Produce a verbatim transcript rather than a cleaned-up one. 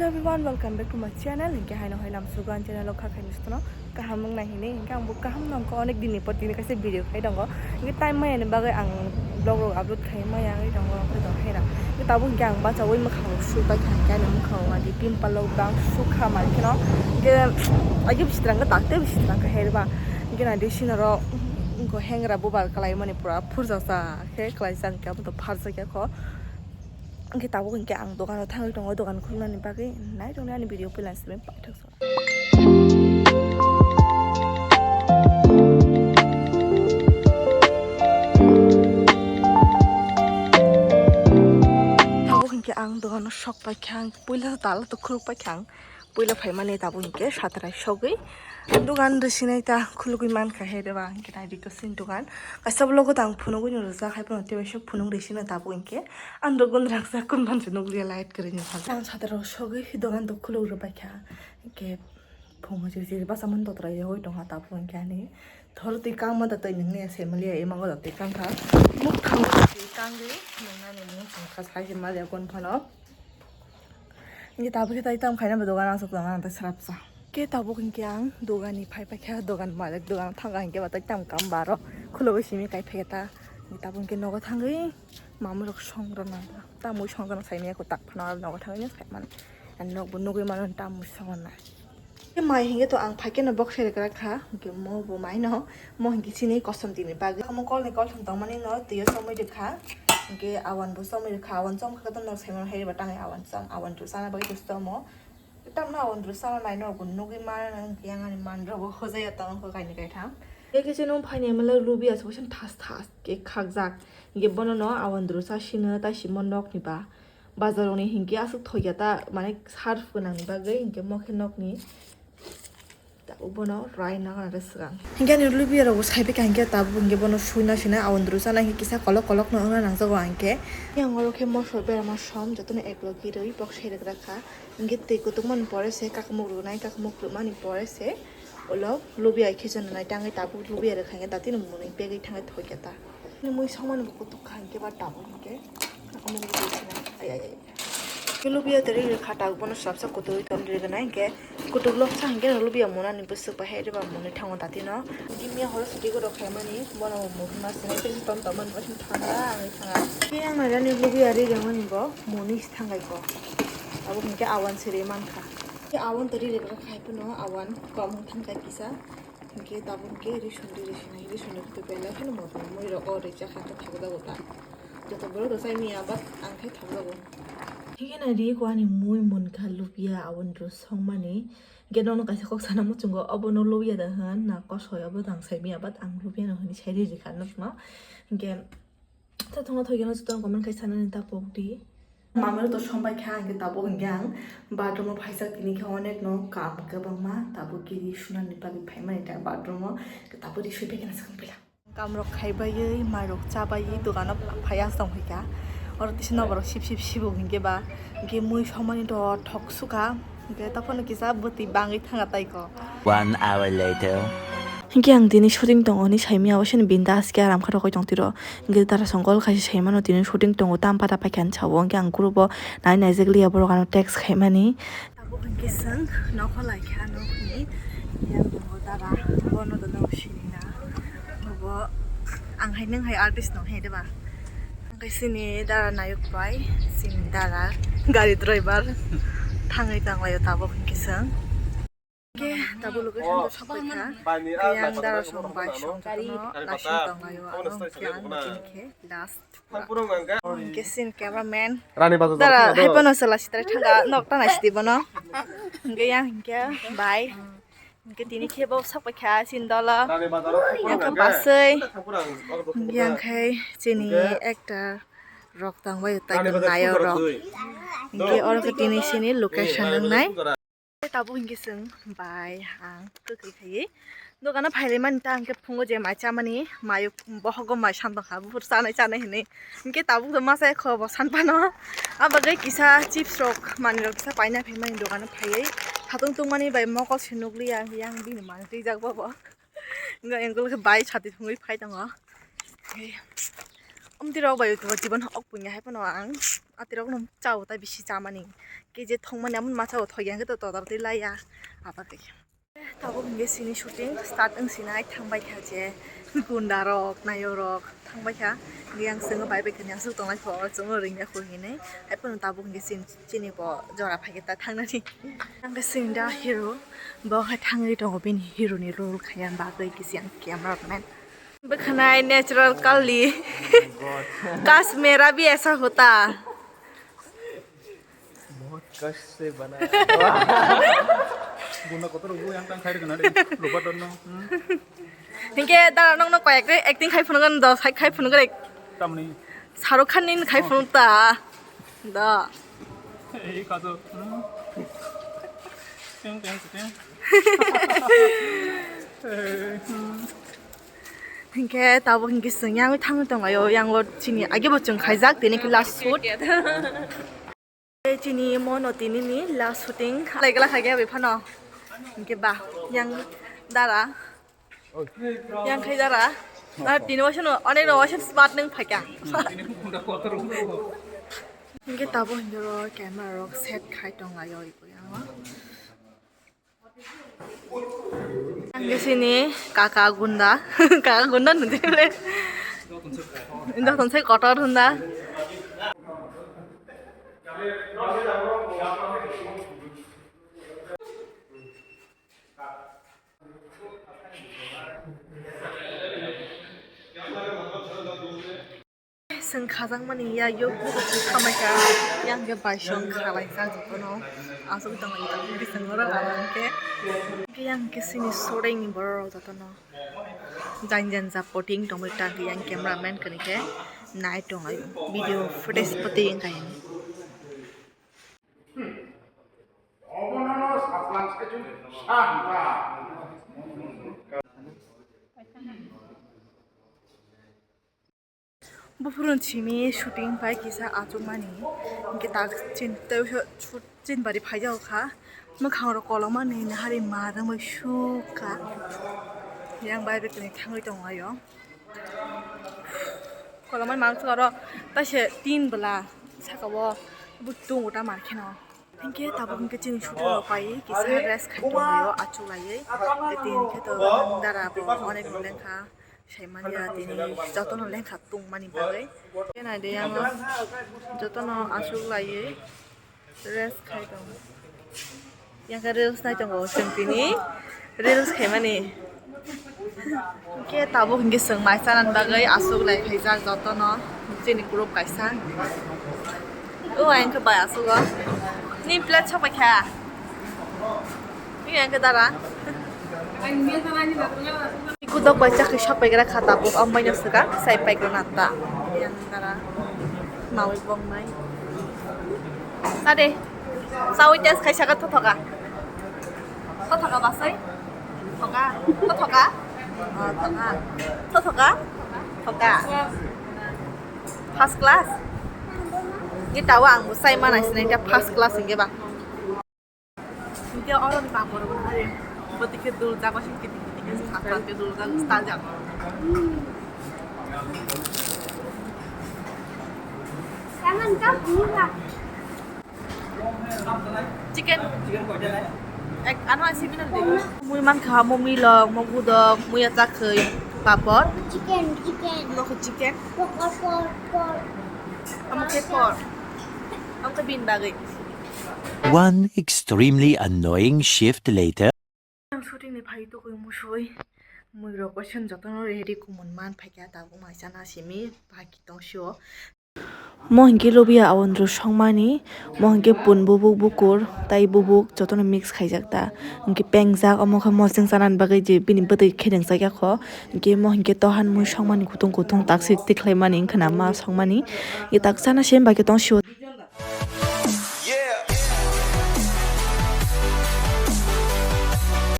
Hello everyone, welcome back to my channel. Hinkhe haino hai lam sugan channel o kha khaini sutono kaham wng nai hinwi. Hinkhe ang bo kaham nang kha, onek din ni por tini kaisa video khai tongo. Hinkhe time maya ni bagwi ang vlog rok upload khai maya wngwi tongo, wngwi tongo hai ra. Hinkhe tabuk hinkhe ang bachaui mwkhang rok su pai kha, hinkhe ani mwkhang o adi pimple rok bang su kha mankhe no. Hinkhe agi bisi twlang kha, takte bisi twlang kha hai ra ba. Hinkhe naidi sina rok wngkha hengra bubar kwlai mani pura phurjak sa khe kwlai sa hinkhe abo to pharjak ya kho. Hinkhe tabuk hinkhe ang dogano thangwi tongo, dogan khulnani bagwi. Nai tongni ani video puila simi paithak song. Tabuk hinkhe ang dogano sok paikha, ang puila tala to khuluk paikha ang. Puila phaimani tabuk hinkhe satrai sogwi dogan rwsinai ta khulugwi mankha hai reba, hinkhe naidi kwchwini dogan. Kaisa vlog o tang phunugwi no rwjak, hai phano tei waisa phunuk rwsino tabuk hinkhe. Ang rok gun raksa kun ban se nukliya light kwrwi ni phalsa. Ang satrai sogwi dogan to khuluk rwbaikha, hinkhe phungo jiri jiri basa man totra yogwi tongkha tabuk hinkhe ani. Thor twi kangma da twi nungni semaliya ema goda twi kangkha. Muk thango twi kangwi nungnani mung chwngkha sai se maliya gon phano. Hinkhe tabuk khe tai tam khaina bo dogan aswk tong ang tei srapsa. Khe tabuk hinkhe ang dogani phai paikha, dogan malik dogan thangkha hinkhe ba tai tam kam baro khulugwi simi kai phaikha ta. Tabuk hinkhe nogo thangwi mamui rok song rwna ta mui song rwna saimanya kho tak phano nogo thangwi saimani. Ani nokbo nugwi mano ta mui song rwnai. Khe mai hinkhe to ang phaikhe no bok sere kwrak kha, hinkhe mo bo mai no, mo hinkhe chini kosom tini bagwi. Omo kol ni kol thang tongmani no twiyo somoi rwkha, hinkhe awan bo somoi rwkha, awan chom kha to nok saimano hai ba tangai awan chom, awan rw chana bagwi to chomo. Tamno awan rw chana nai no bo nugwi mano hinkhe yang ani man rok bo hojai ya tongo kaini kaitham. Hinkhe chini phaini mala lubi aswk thas thas khe khakjak, hinkhe bono no awan rw cha sino tai simo nok ni ba. Bazar rokni hinkhe aswk thokya ta, mane surf gwnangni bagwi hinkhe mo khe nokni tabuk bono rai nang nang swkang. Hinkhe ani lubiya rokbo sai phaikha hinkhe tabuk hinkhe bono suina sina awan rw chana hinkhe kisa kolok kolok no wngna nangjago hinkhe. Yang oro khe mosor berama som jotono ek logi rwi bok sai rwkrakha. Hinkhe twi kutukmani pore se kakamuk rwnai, kakamuk rwmani pore se ulo lubiya khe chana nai tangwi tabuk lubiya rwkha hinkhe datino mwnwi pegwi thangwi thokya ta. Mui songmani bo kutuk kha hinkhe ba tabuk hinkhe. Omo ni bising ai, ai, ai. Khe lubiya twi ri kha tabuk bono swrapsa kutuk tong ri gwnai hinkhe kutuk loksa hinkhe lubiya mwnani bwswk bai hai rwba mwnwi thango datino. Gimia horo suti gorok khaimani bono muhima sinai tei tom tom mani thangla ang thanga. Khe ang nairani lubiya ri rwmani bo mwnwi thangai ko. Abo hinkhe awan siri mankha. Khe awan twi ri ri khai phano awan kom thangkai kisa. Hinkhe tabuk hinkhe rison di, rison di, rison di khe belai kheno motom mui rok o rijak kha khe thok jago ta. Joto borok rw chai manya but ang khe thok jago. Hinkhe nai ri ko ani mui munkha lubiya awan rw songmani. Hinkhe nono kaisa kok sana muchungo obo no lubiya da hwn na kosoi obo dang sai manya but ang lubiya no hwnwi sai ri ri kha nokno. Hinkhe Tei thongno thoikhe no jotono comment khai sanani ta pokdi. Mamero to sombai kha hinkhe tabuk hinkhe ang bathroom o phaijak tini khe onek no kam kwbangma tabuk kiri sunani bagwi phaimani ta bathroom o tabuk ri sui phaikhe na swkang pila. Kam rok khai baiwi mai rok cha baiwi dogano phaiya tong phaikha. Oro tisa noborok sip sip sibo hinkhe ba hinkhe mui somani to thok sukha. Hinkhe tokhono kisa bwtwi bangwi thanga tai ko. One hour later. Hinkhe ang tini shooting tongo hinwi saimanya abo sini bindas khe aram khe rokoi tong tiro. Hinkhe dara song call khaisa saimano tini shooting tongo tam pata paikha hinwi sao hinkhe ang group o nai naijak liya borok ano text khaimani. Abo hinkhe chwng nokho laikha nokni yang tongo dara bono dono sinina. Bo ang hai nwng hai artist nong hai deba. Hinkhe chini dara nayok bai chini dara gari driver thangwi tanglaio tabuk hinkhe chwng. Hinkhe tabuk location to sokphaikha. Hinkhe yang dara song bai song jotono naising tanglaio aro hinkhe ang tini khe last. Hinkhe chini cameraman dara hai bono chwla sitrai thangkha nok ta naisidi bono. Hinkhe yang hinkhe bai. Hinkhe tini khe bo sokphaikha chini dolo. Yang khe basui. Yang khe chini actor rok tangbai tai nayok rok. Hinkhe oro khe tini chini location wngnai. Tabuk hinkhe chwng bai ang kwkhwi khaiwi dogano phailaimani ta hinkhe phungo je mai chamani mai bohogo mai santong kha buphuru chanai chanai hinwi. Hinkhe tabuk to masa kho bo sanphano. Abagwi kisa chips rok manwi rok kisa paina phaimani dogano phaiwi khatung tungmani bai mokol se nukliya hinkhe yang bini manwi twijak bobo. Hinkhe engkol khe bai sati thungwi phai tongo. Amtwi rok bai to jibon hok punya hai phano ang Atirok no chao ta bisi chamani. Ke je thongmani amon ma chao thoyang to totar twi laya. Apa ke. Tabuk hingke sini shooting start wng sinai thangbai kha je gunda rok nayok rok thangbai kha. Hingke yang chwng bai bai kha yang chwng tongnai kho chwng ring ya kho hinui. Hai phano tabuk hingke sini chini bo jora phai khe ta thangnani. Hingke sini da hero bo hai thangwi tongo bini hero ni role khaya bagwi kisi ang camera man. Bwkhanai natural kali. Kas mera bhi aisa hota. बहुत कष्ट से बनाया। Guna kotor ubu yang tang khair kana de, lupa don no. Hmm. Hingke da nong no koyak re acting khai phunukgo do khai khai phunukgo re. Tamni. Shahrukh Khan ni khai phunuk ta. Da. Ei kaso. Hmm. Teng teng teng. Hingke tabuk hingke chwng yang thangwi tonglaio, yang o chini age bo chwng khaijak tini khe last shoot. Tei chini mono tini ni last shooting lai gla khaikhe bai phano. Hingke ba yang dara. Yang khai dara. Dar tini waisa no onek no waisa smart nung phaikha. Hingke tabuk hingke ro camera rok set khai tonglaio ibo yang o. Ang sini kaka gunda, kaka gunda nanti le. Indah tonsai kotor hunda. Chwng khajakmani ya yok bukup khamai kha, yang khe baisong khalaijak jotono. Aswk tongmani tabuk bisingo rw ang khe. Yang khe sini sorengni borok rok jotono. Jan jan ja potting tongwi tang khe yang camera man kwrwi khe nai tong ayo video footage potting wngkha yang. Buphuru simi shooting pai kisa achukmani, hingke tak chin-, chin bari phaijago kha, mwkhang rok kolomani nahari ma rwngwi sukha, yang bai bai kwrwi thangwi tongo ayo. Kolomani mang sukha oro taise tin bwla saka o butung uta mar kheno. Hingke tabuk hingke chini shooting rok pai kisa rest khai tonglaio achuklaiwi. Tei tini khe to dara bo onek no lengkha saimanya tini jotono lengkha tongmani bagwi. Khe naide yang jotono achuklaiwi rest khai tongo. Yang khe reels nai tongo chwng tini reels khaimani. Hingke tabuk hingke chwng mai chanani bagwi aswk lai khaijak jotono chini group kaisa. O ang khe bai aswk o. Ni plate sok bai kha. Ni ang khe dara. Kudok bai chakri sok bai gra kha tabuk ambai no swkang sai pai gra nata. Yang dara mawi bong nai. Tade. Sawi test khai saka thothoka. Thothoka basai. Thoka. Thothoka. Oh, thoka. Thothoka. Thoka. First class. Ni tawa ang musai mana sinai ta first class hingke ba. Hingke oro ni papor bo hari. Botike dul jago sing kiting kiting ke sing sakal ke dul jago stal jago. Kaman ka bura. Chicken. Ek, ano asi binan de. Mui man kha, mo milok, mo gudok, mui achak khoi, papor. Chicken, chicken. Mo khe chicken. Pork, pork, pork. Amo khe pork. Amo khe bin bagwi. One extremely annoying shift later. Ang shooting ni phai tugui musui. Mui rok question jotono ready kumun man phaikha tabuk mai chana simi bhai kitong sio. Mo hinkhe lubiya awandru songmani, mo hinkhe pun bubuk bukur tai bubuk jotono mix khaijak ta. Hinkhe pengjak omo khe moseng chanani bagwi je bini bwtwi kheneng chakya kho. Hinkhe mo hinkhe tohan mui songmani kutung kutung taksik tikhlaimani wngkha na ma songmani. Ye tak chana sem bai khe tong sio.